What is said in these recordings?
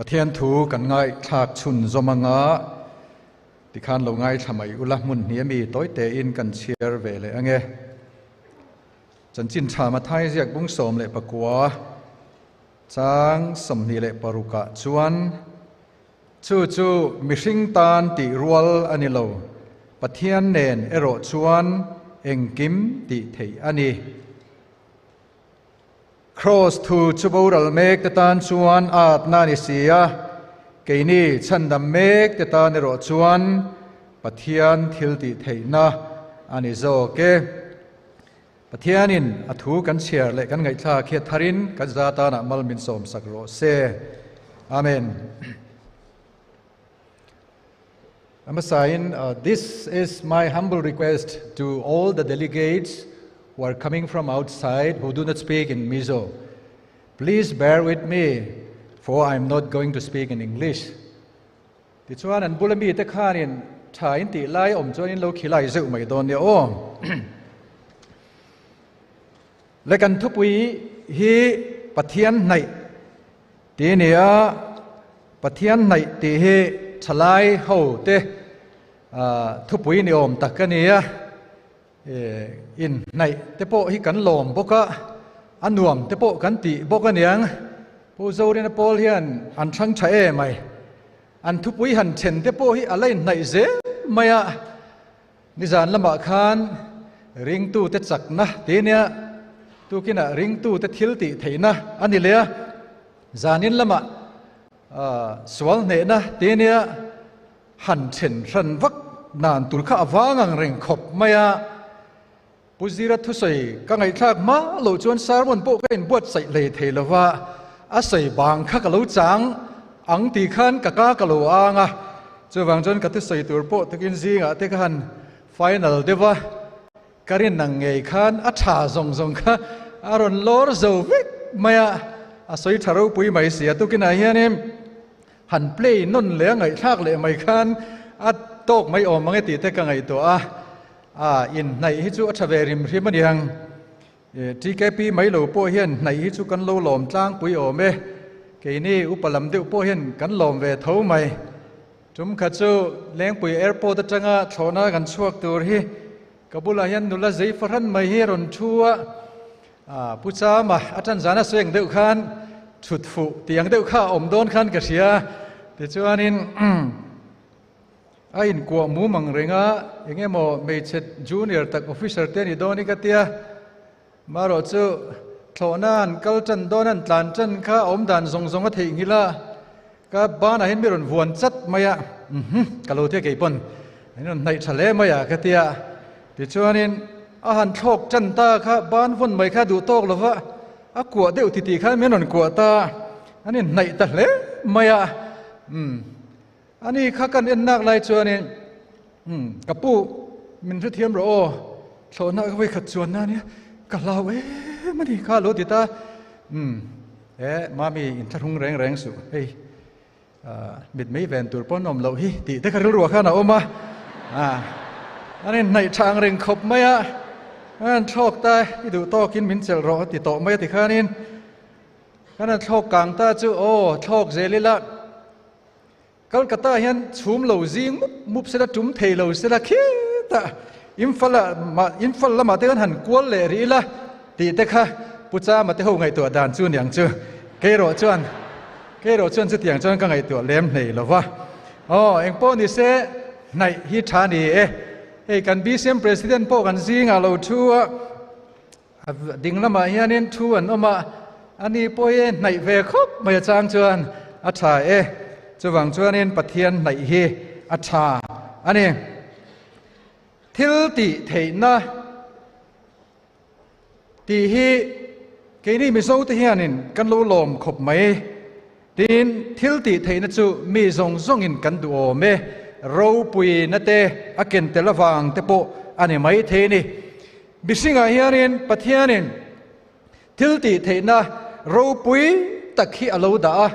Pathian thu kan ngaihthlak chhunzawm anga tikhan lo ngaithla mai ula hmun hnih ami tawi tein kan chhiar ve leh ange. Chanchin tha Mathai ziak bung 19 chang 26 ah chuan chu chu mihring tan tih rual a ni lo, Pathian nen erawh chuan engkim tih theih a ni. Kraws thu chu boral mek te tan chuan a atna a ni si a, keini chhandam mek te tan erawh chuan Pathian thil tih theihna a ni zawk e. Pathianin a thu kan chhiar leh kan ngaihthlak hi a tharin kan za tanah mal min sawmsak rawh se. Amen. Amasain, this is my humble request to all the delegates who are coming from outside who do not speak in Mizo. Please bear with me, for I'm not going to speak in English. Tichuan an bula mi te khanin tha in tih lai awm chuan in lo khilai zeuh mai dawn nia aw. Le kan thupui hi Pathian hnaih Ti nia, Pathian hnaih tih hi thalai ho te thupui ni awm tak a ni a, inhnaih te pawh hi kan lawm bawk a, a nuam te pawh kan tih bawk a niang. Pu Zorina Paul hian an thlang tha em ai, an thupui han then te pawh hi a la inhnaih zel mai a, Nizan lamah khan ringtute chakna ti nia, tukinah ringtute thil tih theihna a ni leh a, zanin lamah sual hnehna ti nia han then hran vak nan tur kha a vang ang reng khawp mai a. Pu Zira thusawi ka ngaihthlak hma loh chuan sermon pawh ka inbuatsaih hlei thei lo va, a sawi bang kha ka lo chang ang tih khan ka ka ka lo ang a, chuvang chuan ka thusawi tur pawh takin zingah te ka han final deuh a, ka rin ang ngei khan a tha zawng zawng kha a rawn lawr zo vek mai a, a sawi tha ropui mai si a, tukinah hianin han play nawn leh a ngaihthlak leh mai khan a tawk mai awm ang e tih te ka ngaihtuah a. A, inhnaih hi chu a tha ve rim hrim a niang. TKP mai lo pawh hian hnaih hi chu kan lo lawm tlangpui awm e. Keini upa lam deuh pawh hian kan lawm ve tho mai. Tum khat chu Lengpui Airport atanga thlawhna kan chhuak tur hi ka bulah hian nula zei fahran mai hi a rawn thu a. A, Pu Chama a tan zana sawi ang deuh khan thut fuh tih ang deuh kha a awm dawn khan ka hria. Tichuanin. A inkuah mum ang reng a, eng emaw hmeichhe junior tak officer te a ni dawn i ka tia. Marawh chu thlawhna an kal tan dawn an tlan tan kha a awm dan zawng zawng a theihnghilh a, ka banah hian mi rawn vuan chat mai a, uhmm ka lo tia kei pawn an rawn hnaih tha hle mai a ka tia. Tichuanin a han thlawk tan ta kha ban vawn mai kha duh tawk lova a kuah deuh titih khan min rawn kuah ta, an inhnaih ta hle mai a, umm. Ani kha kan en nak lai chuanin, Umm, ka pu, min hrethiam rawh aw, thlawhna ka vawikhat chuan na ania, ka hlau em a ni kha a lo ti ta. Umm, e, mami inthlahrung reng reng suh, hei, mit mei ven tur pawn awm loh hi tih te kha rilruah khan a awm a. An inhnaih tha ang reng khawp mai a, an thlawk ta, i duh tawkin min chelh rawh a ti tawh mai a ti khanin, kan han thlawk kang ta chu, aw, thlawk zel ila, Kolkata hian chhum lo zing mup mup sela tum thei lo sela khitah Imphal ah mah Imphal lamah te khan han kual leh rih ila tih te kha Pu Chama te ho ngaihtuah dan chu niang chu keirawh chuan keirawh chuan chutiang chuan ka ngaihtuah lem hlei lo va. Aw engpawh ni se hnaih hi tha ni e. Hei kan BCM President pawh kan zingah lo thu a. A ding lamah hianin thu an awm a, ani pawh hi hnaih ve khawp mai a chang chuan a tha e. Chuvang chuanin Pathian hnaih hi a tha a ni. Thil tih theihna tih hi keini Mizote hianin kan lo lawm khawp mai. Tin, thil tih theihna chu mi zawng zawngin kan duh awm e, ropuina te a ken tel avang te pawh a ni mai thei a ni. Mihringah hianin Pathianin thil tih theihna ropui tak hi a lo dah a,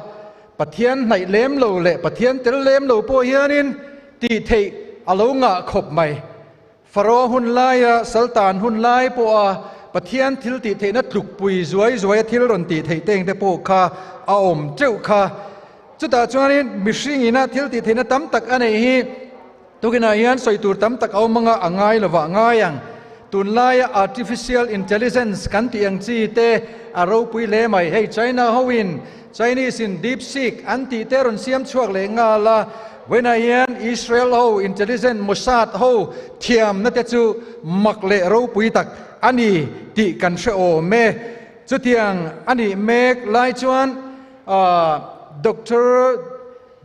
Pathian hnaih lem lo leh Pathian tel lem lo pawh hianin tih theih a lo ngah khawp mai. Faraoh hun laia Saltan hun lai pawha Pathian thil tih theihna tlukpui zuai zuaia thil rawn tih theih teng te pawh kha a awm teuh kha. Chutah chuanin mihring ina thil tih theihna tam tak a neih hi tukinah hian sawi tur tam tak a awm anga a ngai lovah ngai ang. Tunlaia artificial intelligence kan tih ang chi te a ropui hle mai. Hei China hoin Chinese in deep seek an tih te rawn siam chhuak leh nghal a, vawiinah hian Israel ho intelligent Mossad ho thiamna te chu mak leh ropui tak a ni tih kan hre awm e. Chutiang a nih mek lai chuan Doctor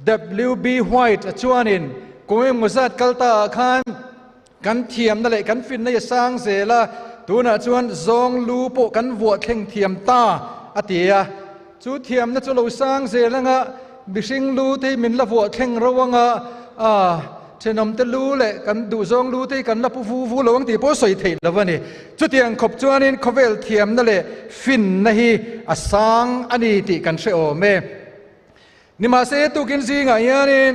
WB White a chuanin kum engmaw zat kal ta ah khan kan thiamna leh kan finna hi a sang zel a, tunah chuan zawng lu pawh kan vuah thleng thiam ta a ti a. Chu thiamna chu lo sang zel anga mihring lu te hi min la vuah thleng ro anga Thenawmte lu leh kan duhzawng lu te hi kan la pu vu vu lo ang tih pawh sawi theih lo a ni. Chutiang khawp chuanin khawvel thiamna leh finna hi a sang a ni tih kan hre awm e. Nimahse tukin zingah hianin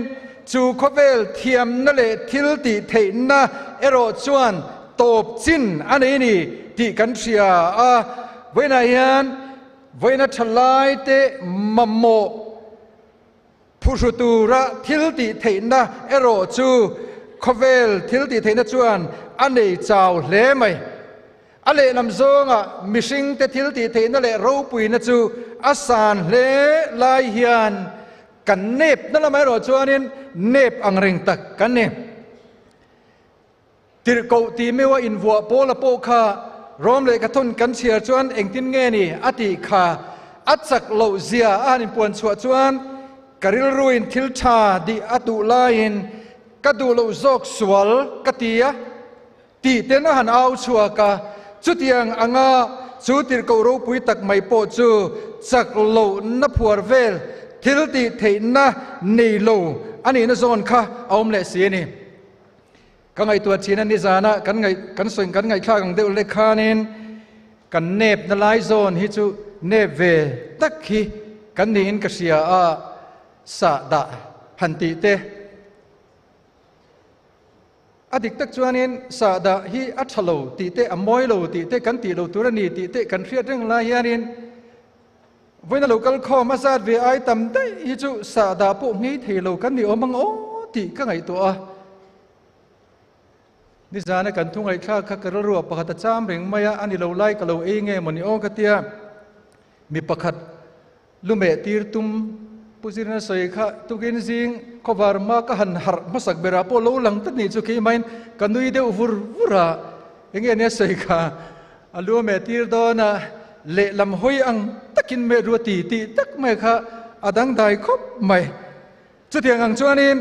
chu khawvel thiamna leh thil tih theihna erawh chuan tawp chin a nei ni tih kan hria a. Vawiinah hian vawiina thalaite mamawh Phuhru tura thil tih theihna erawh chu khawvel thil tih theihna chuan a nei chau hle mai. A lehlam zawngah mihringte thil tih theihna leh ropuina chu a san hle lai hian kan nepna lamah erawh chuanin nep ang reng tak kan ni. Tirhkoh tih meuha invuah Paula pawh kha Rom lehkha thawn kan chhiar chuan engtin nge ni a tih kha a chak loh zia a han inpuan chhuah chuan ka rilruin thil tha dih a duh laiin ka duh loh zawk sual ka ti a tih ten a han au chhuak a, chutiang anga chu tirhkoh ropui tak mai pawh chu chak lohna phuar vel thil tih theihna nei lo a nihna zawn kha a awm leh si a ni. Ka ngaihtuah thin a nizana kan ngaih kan sawi kan ngaihthlak ang deuh lek khanin kan nep na lai zawn hi chu nep ve tak hi kan niin ka hria a, sah dah han tih te. A dik tak chuanin sah dah hi a tha lo tih te a mawi lo tih te kan tih lo tur a ni tih te kan hriat reng lai hianin Vawiin a lo kal khawm a zat ve ai tam daih hi chu sahdah pawh nghei thei lo kan ni awm ang aw tih ka ngaihtuah a. Nizana kan thu ngaihthlak kha ka rilruah pakhat a cham reng mai a, a ni lo lai ka lo ei nge mawni aw ka tia. Mi pakhat lumeh tir tum Pu Zirna sawi kha tukin zing khawvar hma ka han harh hmasak berah pawh lo lang tlat nih chu keimahin ka nui deuh vur vur a, enge nia sawi kha A lu a meh tir dawn a, lehlam hawi ang takin meh ru a ti tih tak mai kha a dangdai khawp mai. Chutiang ang chuanin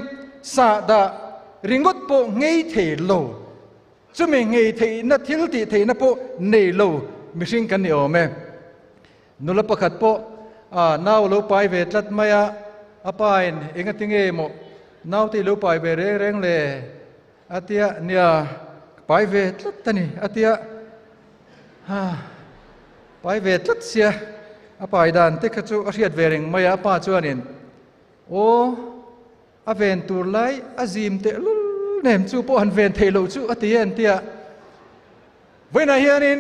sahdah ringawt pawh nghei thei lo, chumi nghei theihna thil tih theihna pawh nei lo mihring kan ni awm e. Nula pakhat pawh a nau a lo pai ve tlat mai a, a pain engati nge maw naute i lo pai ve reng reng le? A tia, Nia, ka pai ve tlat a ni, a tia. Ha, pai ve tlat sia, a pai dan te kha chu a hriat ve reng mai a, a pa chuanin, Aw, a ven tur lai a zim teh lul nem chu pawh han ven theih loh chu, a ti a, an tia. Vawiinah hianin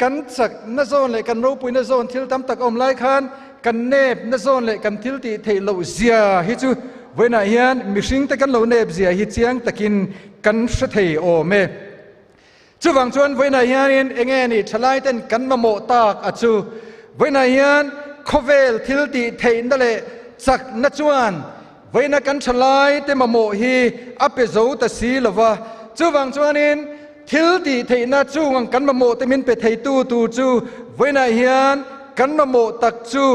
kan chakna zawn leh kan ropuina zawn thil tam tak a awm lai khan kan nepna zawn leh kan thil tih theih loh zia hi chu vawiinah hian mihringte kan lo nep zia hi chiang takin kan hre thei awm e. Chuvang chuan vawiinah hianin enge ni thalaiten kan mamawh tak a chu vawiinah hian khawvel thil tih theihna leh chakna chuan vawiina kan thalaite mamawh hi a pe zo ta si lova. Chuvang chuanin Thil tih theihna chung ang kan mamawh te min pe theitu tur chu vawiinah hian kan mamawh tak chu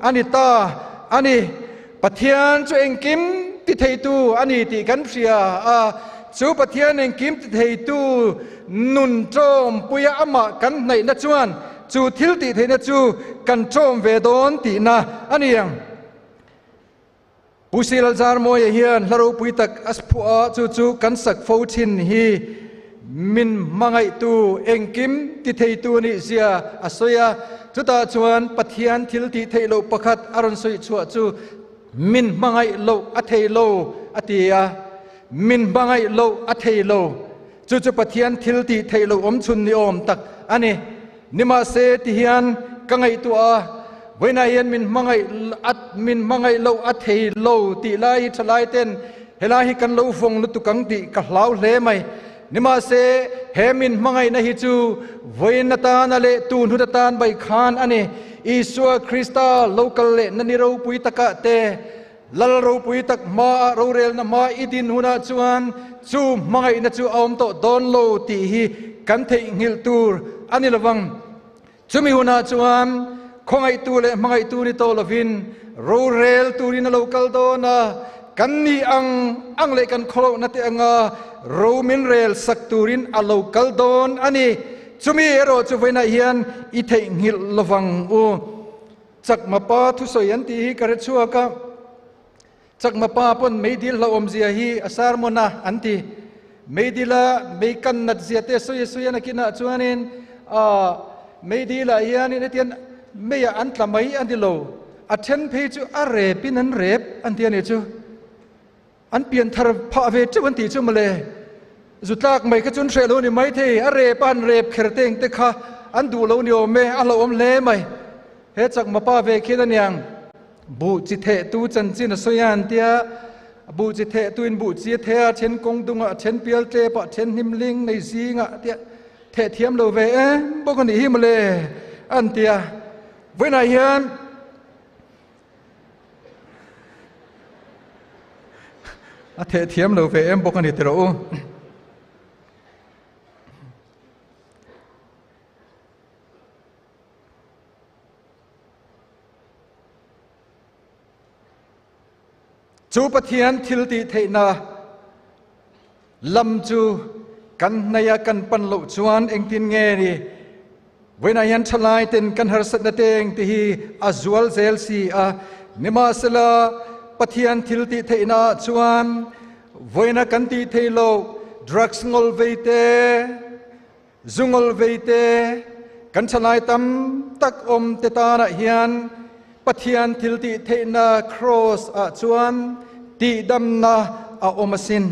a ni ta a ni. Pathian chu engkim ti theitu a ni tih kan hria a, chu Pathian engkim ti theitu nun ṭawmpuia amah kan hnaihna chuan chu thil tih theihna chu kan ṭawm ve dawn tihna a ni ang. Pu Silal Zarmawia hian hla ropui tak a phuah a, chu chu kan sak fo thin hi min hmangaihtu engkim ti theitu a nih zia a sawi a. Chutah chuan Pathian thil tih theih loh pakhat a rawn sawi chhuah chu min hmangaih loh a thei lo a ti a, min hmangaih loh a thei lo. Chu chu Pathian thil tih theih loh awmchhun ni awm tak a ni. Nimahse ti hian ka ngaihtuah a, Vawiinah hian min hmangaih at min hmangaih loh a thei lo tih lai hi thalai ten helai hi kan lo vawng lutuk ang tih ka hlau hle mai. Nimahse he min hmangaihna hi chu vawiin atana leh tun hun atan bai khan a ni. Isua Krista lo kal leh na ni ropui takah te Lal ropui tak hmaah rorelna hma i din hunah chuan chu hmangaihna chu a awm tawh dawn lo tih hi kan theihnghilh tur a ni lovang. Chumi hunah chuan khawngaihtu leh hmangaihtu ni tawh lovin rorel turin a lo kal dawn a, kan nih ang ang leh kan khawlohna te anga ro min rel sak turin a lo kal dawn a ni. Chumi erawh chu vawiinah hian i theihnghilh lovang u. Chakma pa thusawi an tih hi ka hre chhuak a, Chakma pa pawn meidil hlauhawmzia hi a sermon a an ti. Meidila mei kan nat zia te sawi a sawi a nakinah chuanin aah meidilah hianin hetian meiah an tla mai a ni lo, a then phei chu a repin an rep an ti a nih chu. An pian thar phah ve teuh an tih chu mawle. Zu tlak mai kha chu an hreh lo ni maithei, a rep a an rep kher te eng te kha an duh lo ni awm e, a hlauhawm hle mai. He chakma pa ve khian aniang buh chi theh tu chanchin a sawi a an tia, buh chi theh tu in buh chi a theh a, then kawng dungah, then pial tlepah, then hnim ling nei zingah tia theh thiam lo ve em bawk a nih hi mawle an tia. Vawiinah hian. A theh thiam lo ve em bawk a ni tiraw u. Chu Pathian thil tih theihna Lam chu kan hnaih a kan pan loh chuan engtin nge ni? Vawiinah hian thalai ten kan harsatna te eng ti hi a zual zel si a. Nimahsela Pathian thil tih theihna ah chuan vawiina kan tih theih loh drugs ngawl vei te, zu ngawl vei te, kan thalai tam tak awm te tanah hian Pathian thil tih theihna Kraws ah chuan tihdamna a awm asin.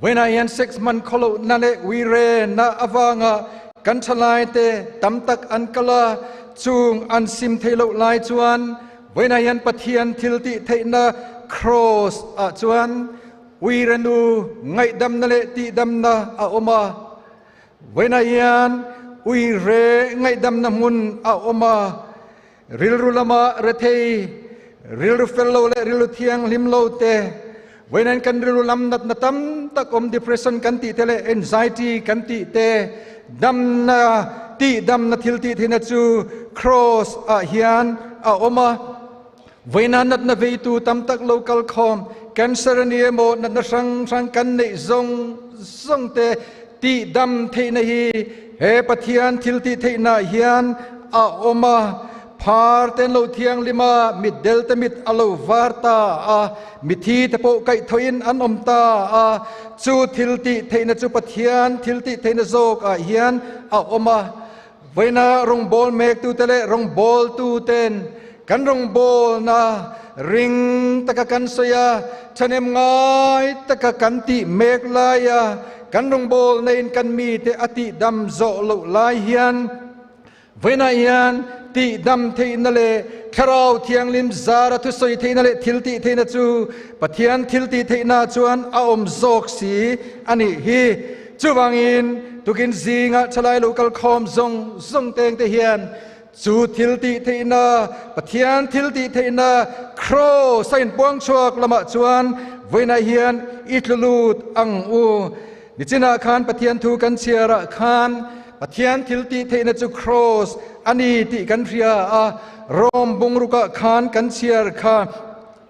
Vawiinah hian sex hman khawlohna leh uire na avanga kan thalaite tam tak an kal a, chung an sim theih loh lai chuan vawiinah hian Pathian thil tih theihna Kraws ah chuan uire nu ngaihdamna leh tihdamna a awm a. Vawiinah hian uire ngaihdamna hmun a awm a, rilru lama rethei, rilru fel lo leh rilru thianghlim lo te, vawiinah hian kan rilru lam natna tam tak awm depression kan tih te leh anxiety kan tih te damna tihdamna thil tih theihna chu Kraws ah hian a awm a. Vawiinah natna veitu tam tak lo kal khawm, cancer a ni emaw natna hrang hrang kan neih zawng zawng te tihdam theihna hi he Pathian thil tih theihna hian a awm a. Phar te an lo thianghlim a, mitdel te mit a lo var ta a, mithi te pawh kaihthawhin an awm ta a. Chu thil tih theihna chu Pathian thil tih theihna zawkah hian a awm a. Vawiina rawngbâwl mêktute leh rawngbâwltuten kan rawngbâwlna ring taka kan sawi a, ṭhahnem ngai taka kan tih mêk laia kan rawngbâwlnain kan mite a tihdam zawh loh lai hian vawiinah hian tihdam theihna leh Thlarau Thianghlim zara thusawi theihna leh thil tih theihna chu Pathian thil tih theihna chuan a awm zawk si a nih hi. Chuvangin, tukin zingah thalai lo kal khawm zawng zawng teng te hian chu thil tih theihna, Pathian thil tih theihna Kraws a inpuang chhuak lamah chuan vawiinah hian i tlu lut ang u. Nichinah khan Pathian thu kan chhiarah khan Pathian thil tih theihna chu Kraws a ni tih kan hria a, Rom bungrukah khan kan chhiar kha.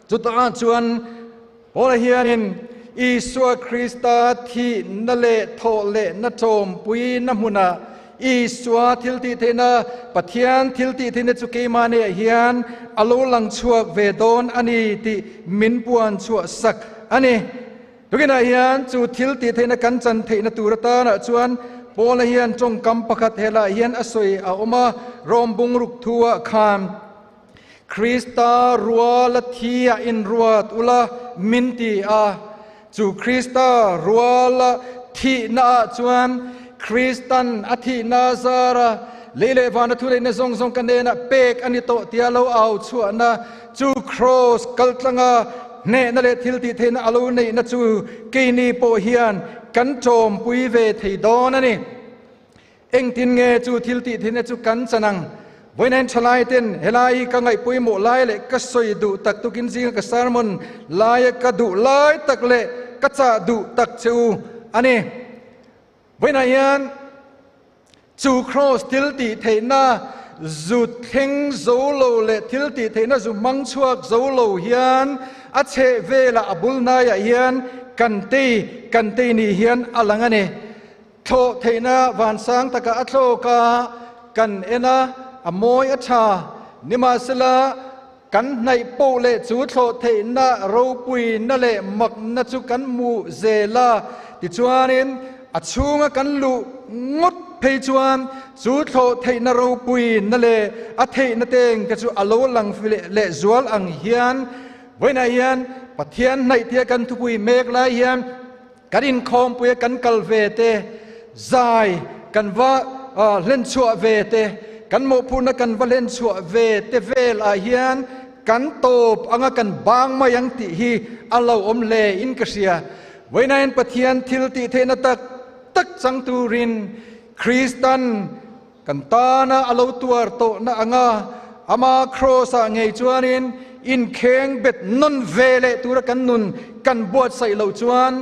Chutah chuan Paula hianin Isua Krista thihna leh thawh lehna ṭawmpuina hmunah Isua thiltihtheihna, Pathian thiltihtheihna chu keimahniah hian a lo lang chhuak ve dawn a ni tih min puan chhuah sak a ni. Tukinah hian chu thiltihtheihna kan chan theihna tur atanah chuan Paula hian ṭawngkam pakhat helah hian a sawi a awm a, Rom bungruk thu-ah khan, Krista ruala thi a inruat ula min ti a, chu Krista ruala thihna ah chuan Kristan a thihna zara Lei leh vana thuneihna zawng zawng ka hnenah pek a ni tawh tia lo au chhuahna chu Kraws kaltlanga hnehna leh thiltihtheihna a lo neihna chu keini pawh hian kan tawmpui ve thei dawn a ni. Engtin nge chu thiltihtheihna chu kan chan ang? Vawiin thalai ten helai hi ka ngaihpawimawh lai leh ka sawi duh tak tukin zinga ka sermon laia ka duh lai tak leh ka chah duh tak che u a ni. Vawiinah hian chu Kraws thil tih theihna zu thleng zo lo leh thil tih theihna zu hmang chhuak zo lo hian a chheh velah a bul hnaiah hian kan tei kan tei ni hian a lang a ni. Thlawh theihna vansang takah a thlawk a, kan en a, a mawi a tha. Nimahsela, kan hnaih poh leh chu thlawh theihna ropuina leh makna chu kan hmuh zel a. Tichuanin, a chhunga kan luh ngawt phei chuan chu thlawh theihna ropuina leh a theihna teng te chu a lo lang leh zual ang hian vawiinah hian Pathian hnaih tia kan thupui mek lai hian Kan inkhawmpui a kan kal ve te, zai kan va hlen chhuah ve te, kan mawhphurhna kan va hlen chhuah ve te vel ah hian kan tawp anga kan bang mai ang tih hi a lo awm hle in ka hria. Vawiinain Pathian thil tih theihna tak tak chang turin Kristan Kan tana a lo tuar tawhna anga ama Kraws-ah ngei chuanin inkheng bet nawn ve leh tura kan nun kan buatsaih loh chuan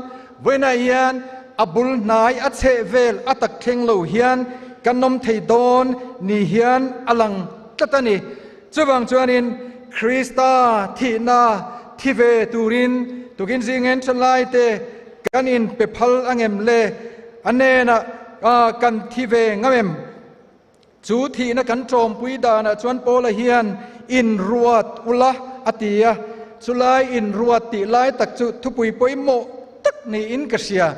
vawiinah hian a bul hnai a chheh vel a tak thleng lo hian kan awm thei dawn ni hian a lang tlat a ni. Chuvang chuanin Krista thihna thi ve turin tukin zingen thalaite kan inpe phal angem le? A hnenah kan thi ve ngam em? Chu thihna kan tawmpui danah chuan Paula hian inruat ula a ti a, chulai inruat tih lai tak chu thupui pawimawh tak niin ka hria.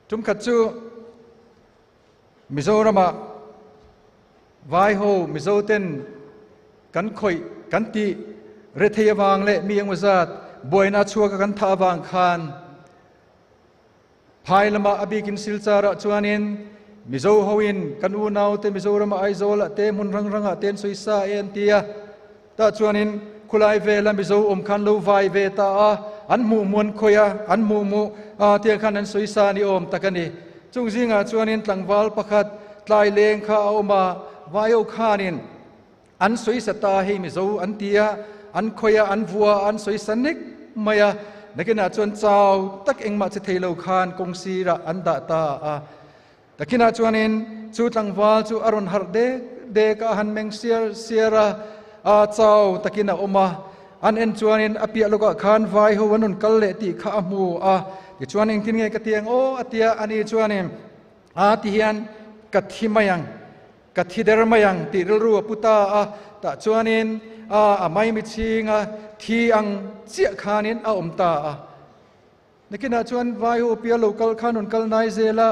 Tumkhat chu Mizoramah Vaiho Mizoten kan khawih kan tih rethei avang leh mi engmaw zat buaina chhuaka kan thah avang khan Phai lamah a bikin Silchar ah chuanin Mizo hoin kan unaute Mizorama Aizawl ah te hmun rang rangah te an sawi sa e an ti a. Tah chuanin khulai vela Mizo awm khan lo vai ve ta a, an hmuh hmuan khawih a, an hmuh hmuh a tiang khan an sawi sa ni awm tak a ni. Chung zingah chuanin tlangval pakhat tlai leng kha a awm a, vai ho khanin An sawisa ta hei Mizo an ti a, an khawih a, an vua a, an sawisa nek mai a. Nakinah chuan chau tak engmah che thei lo khan kawng sirah an dah ta a. Takinah chuanin chu tlangval chu a rawn harh dek dek a, a han meng siar siar a, a chau takin a awm a. An en chuanin a piah lawkah khan vai ho an rawn kal leh tih kha a hmu a. Tichuan engtin nge ka ti ang aw a ti a, ani chuanin a ti hian ka thi mai ang. Ka thi der mai ang tih rilru a pu ta a, tah chuanin a a maimi chhinga thi ang chiah khanin a awm ta a. Nakinah chuan vai ho pia lo kal khan rawn kal nai zel a,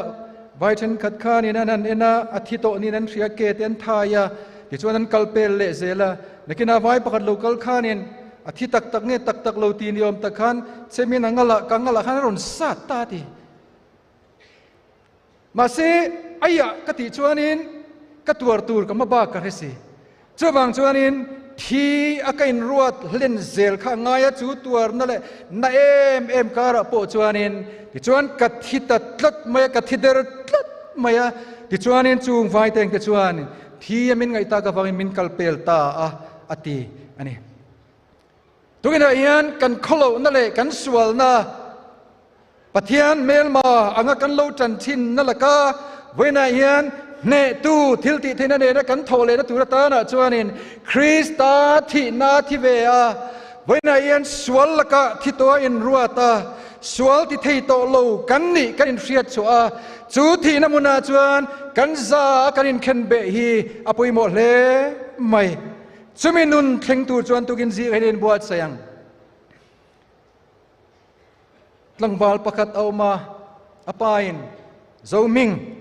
vai thenkhat khanin an han en a, a thi tawh niin an hria ke te an thai a, tichuan an kal pel leh zel a. Nakinah vai pakhat lo kal khanin a thi tak tak nge tak tak lo ti ni awm tak khan chemin a ngalah ka ngalah khan a rawn sat ta a ti. Mahse, aiah ka tih chuanin ka tuar tur ka hma bak ka hre si. Chuvang chuanin thi a ka inruat hlen zel kha a ngai a, chu tuarna leh na em em karah pawh chuanin tichuan ka thi ta tlat mai a, ka thi der tlat mai a. Tichuanin chung vaiteng te chuan thi a min ngaih tak avangin min kal pel ta a, a ti a ni. Tukinah hian kan khawlohna leh kan sualna Pathian hmelma anga kan lo tan thinna laka vawiinah hian hnehtu thil tih theihna nena kan thawh lehna tur atanah chuanin Krista thihna thi ve a, vawiinah hian sual laka thi tawha inruat a, sual ti thei tawh lo kan nih kan inhriat chhuah a, chu thihna hmunah chuan kan za a kan inkhenbeh hi a pawimawh hle mai. Chumi nun thleng tur chuan tukin zir hian inbuatsaih ang. Tlangval pakhat a awm a, a pa in, Zohming,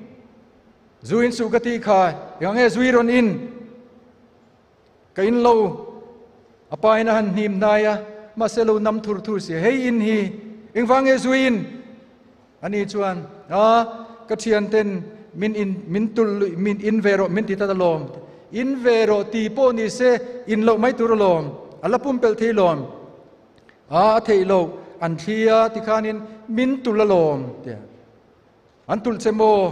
zu in suh ka tih kha, eng nge zu i rawn in? Ka in lo. A pa in a han hnim hnai a, mahse lo nam thur thur si, hei in hi, engvang nge zu i in? Ani chuan, A, ka thian ten min in min tul lui min in ve rawh min ti ta alawm. In ve rawh ti pawh ni se in loh mai tur alawm. A la pumpelh thei lawm. A a theih loh an thli a tikhanin min tul alawm tia. An tulh che maw?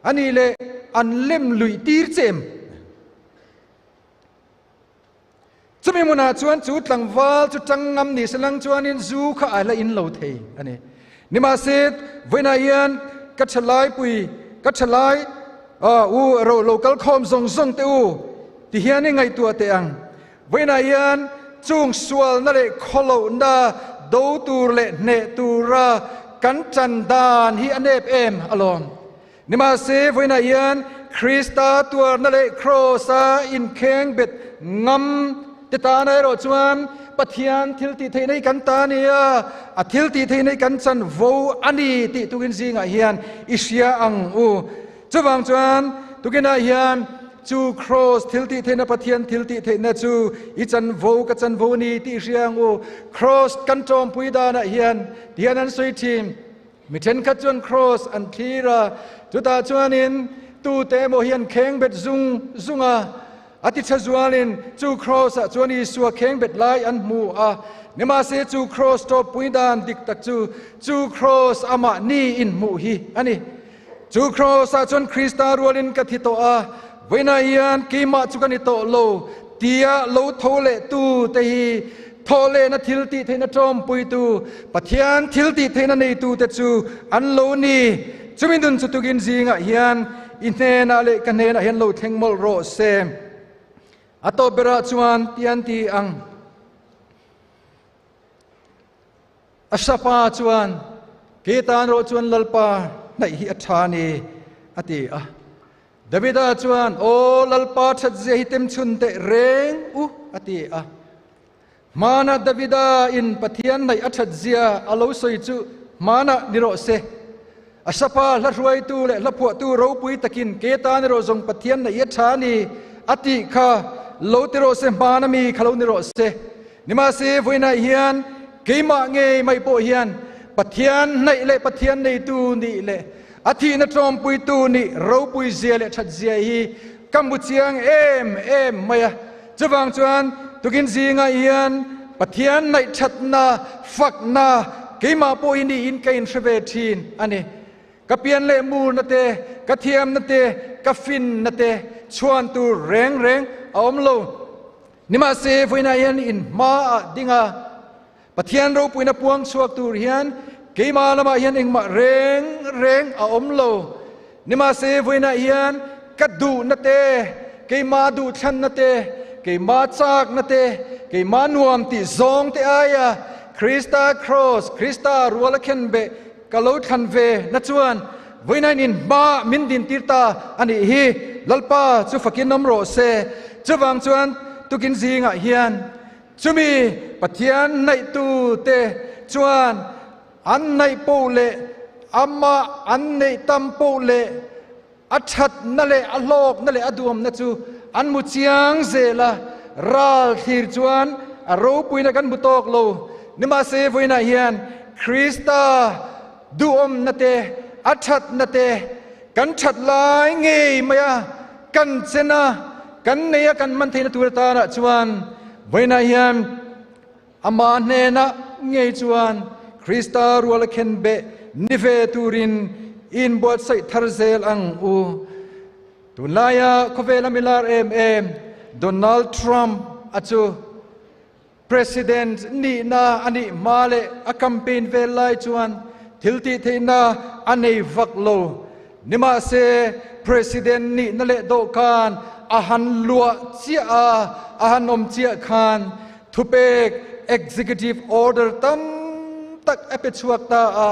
Anih leh an lem luih tir che em? Chumi hmunah chuan chu tlangval chu tang ngam ni se lang chuanin zu kha a la in lo thei a ni. Nimahse, vawiinah hian ka thalai pui, ka thalai u ro lo kal khawm zawng zawng teh u ti hian i ngaihtuah teh ang. Vawiinah hian chung sualna leh khawlohna do tur leh hneh tura kan tan dan hi a nep em alawm. Nimahse, vawiinah hian Krista tuarna leh Kraws-a inkheng bet ngam te tana erawh chuan Pathian thil tih theihna hi kan ta a ni a, a thil tih theihna hi kan chanvo a ni tih tukin zingah hian i hria ang u. Chuvang chuan tukinah hian chu Kraws thil tih theihna, Pathian thil tih theihna chu i chanvo, ka chanvo a ni tih i hria ang u. Kraws kan tawmpui danah hian tihian an sawi thin. Mi thenkhat chuan Kraws an thlir a, chutah chuanin tute emaw hian khengbet zung zung a, a ti tha zualin chu Kraws-ah chuan Isua khengbet lai an hmu a. Nimahse chu Kraws tawppui dan dik tak chu, chu Kraws amah ni inhmuh hi a ni. Chu Kraws-ah chuan Krista rualin ka thi tawh a, vawiinah hian keimah chu ka ni tawh lo tia lo tho leh tu te hi thawh lehna thil tih theihna ṭawmpuitu, Pathian thil tih theihna neitute chu an lo ni. Chumi nun chu tukin zingah hian i hnenah leh ka hnenah hian lo thleng mawlh rawh se. A tawp berah chuan ti an ti ang. A sapa chuan, Kei tan rawh chuan Lalpa hnaih hi a ṭha a ni, a ti a. Davida chuan, Aw Lalpa ṭhatzia hi tem chhun teh reng u, a ti a. Hmana Davida in Pathian hnaih a ṭhatzia a lo sawi chu hmanah ni rawh se. A sapa hla hruaitu leh hla phuahtu ropui takin ke tan erawh zawng Pathian hnaih hi a ṭha a ni, a tih kha lo ti rawh se, hmana mi kha lo ni rawh se. Nimahse, vawiinah hian keimah ngei mai pawh hian Pathian hnaih leh Pathian neitu nih leh a thihna tlawmpuitu nih ropui zia leh ṭhat zia hi ka hmu chiang em em mai a. Chuvang chuan tukin zingah hian Pathian hnaih ṭhatna, fakna keimah pawh hi niin ka inhre ve ṭhin a ni. Ka pian leh murna te, ka thiamna te, ka finna te chhuan tur reng reng a awm lo. Nimahse, vawiinah hian in hmaah ding a, Pathian ropuina puang chhuak tur hian keimah lamah hian engmah reng reng a awm lo. Nimahse, vawiinah hian ka duhna te, keimah duhthlanna te, keimah chakna te, keimah nuam tih zawng te aia Krista Kraws, Krista rual a khenbeh ka lo thlan ve na chuan vawiinah in hmaah min dintir ta a nih hi. Lalpa chu fakin awm rawh se. Chuvang chuan tukin zingah hian Chumi Pathian hnaihtu te chuan an hnaih poh leh amah an neih tam poh leh a thatna leh a hlawkna leh a duamna chu an hmu chiang zel a, ral thlir chuan a ropuina kan hmu tawk lo. Nimahse vawiinah hian Krista duhawmna te, a thatna te kan that lai ngei mai a, Kan chen a, kan nei a, kan hman theihna tur atanah chuan vawiinah hian amah hnenah ngei chuan Krista rual a khen beh ni ve turin inbuatsaih thar zel ang u. Tunlaia khawvela milar em em Donald Trump a chu President nihna a nih hma leh a campaign vel lai chuan thil tih theihna a nei vak lo. Nimahse, President nihna leh dawhkan a han luah chiah a, a han awm chiah khan thupek, executive order, tam tak a pe chhuak ta a,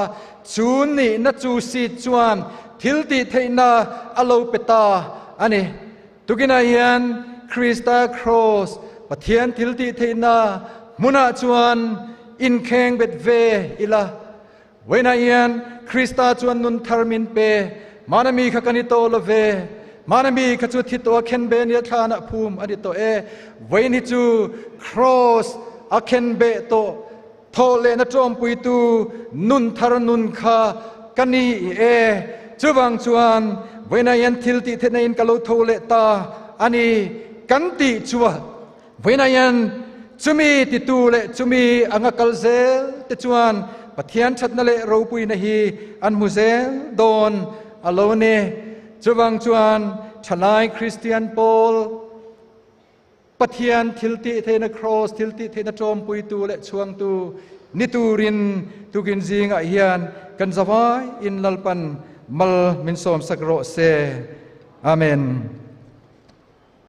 chu nihna chu seat chuan thil tih theihna a lo pe ta a ni. Tukinah hian Krista Kraws, Pathian thiltih theihna hmunah chuan inkheng bet ve ila. Vawiinah hian Krista chuan nun thar min pe. Hmana mi kha ka ni tawh lo ve. Hmana mi kha chu thi tawh a khen be nia thlanah phum a ni tawh e. Vawiin hi chu Kraws a khen beh tawh. Thawh lehna ṭawmpuitu nun thar nun kha ka ni e. Chuvang chuan Vawiinah hian thil tih theihna in ka lo tho leh ta a ni kan tih chuan vawiinah hian chumi titu leh chumi anga kal zel te chuan Pathian thatna leh ropuina hi an hmu zel dawn a lo ni. Chuvang chuan thalai Kristian pawl Pathian thiltih theihna Kraws thiltih theihna ṭawmpuitu leh chhuangtu ni turin tukin zingah hian kan zavai in Lalpan mal min sawmsak rawh se. Amen.